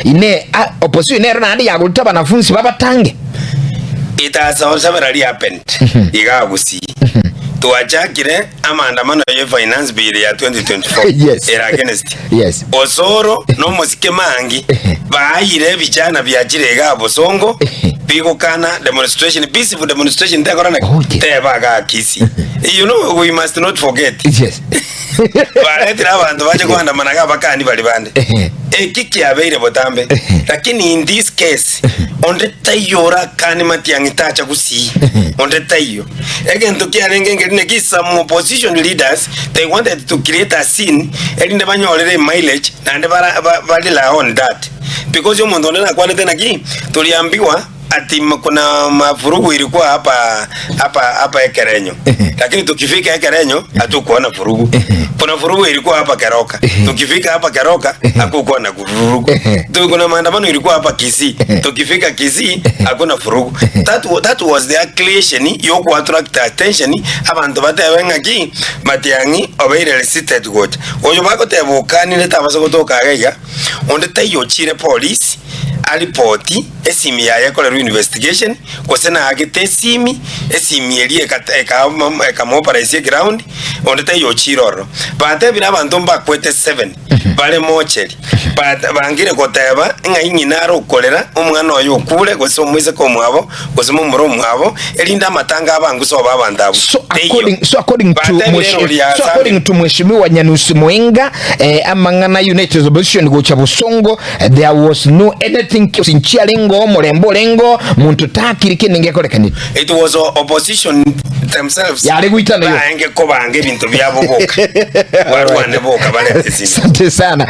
Inee, a opposition nero naende yagorete abanafunsi babatange? It has severally happened iga Gusii. Twachakire amaandamano ye finance bill ya 2024 Yes. ere against. Yes. Osoro na omosike Mangi baayire ebichana biachire igaa Bosongo bigokana demonstration peaceful demonstration tekora naki Oh, yes. teba igaa Kisii. You know we must not forget. Yes. Baretire abanto bache koandamana iga abakani baria bande. Eki kiabeire botambe. Lakini in this case, onde taiyo orakane matiang'i tacha gusii. Onde taiyo. Egento kiarenge nkeri naki some opposition leaders they wanted to create a scene erinde banyorere emileage naende bara ba barely on that. Because omonto onde nakwanete naki toriambiwa Ati kuna mavurugu ilikuwa hapa hapa hapa Ekerenyo, lakini tukifika Ekerenyo hatukuona vurugu. Kuna vurugu ilikuwa hapa Keroka, tukifika hapa Keroka hakukuwa na vurugu. Tu- Kuna maandamano ilikuwa hapa Kisii, tukifika Kisii hakuna vurugu. That, wa- that was their creation yoku attract attention abanto batebe ng'aki Matiang'i obeire resisted gocha oyo bagoteba okanire tabasa gotoka iga iga onde taiyo ochire polisi aripoti esimi yaye ekorerwe investigation, gose naagete esimi, esimi eria ekamoparisia eground, onde taiyo ochire ororo. Batebire abanto mbakwete seven bare mocheri, bangire goteba ng'ai ng'ina are okorera omwana oye okure, gose omoiseke omwabo, gose momura omwabo, erinde amatanga abe angusa obe abanto abwo. So Teiyo. according, so according to Batebire mweshi, erori ya so Samia. according to Mheshimiwa Nyanusi Mwenga eh, amang'ana United Opposition gocha Bosongo eh, there was no anything nchiarengo omorembe orengo muntu takiri kende ngekorekanire It was opposition themselves Yare goitana yo. baenge kobanga ebinto biabo boka barwane boka barete esimi Asante sana.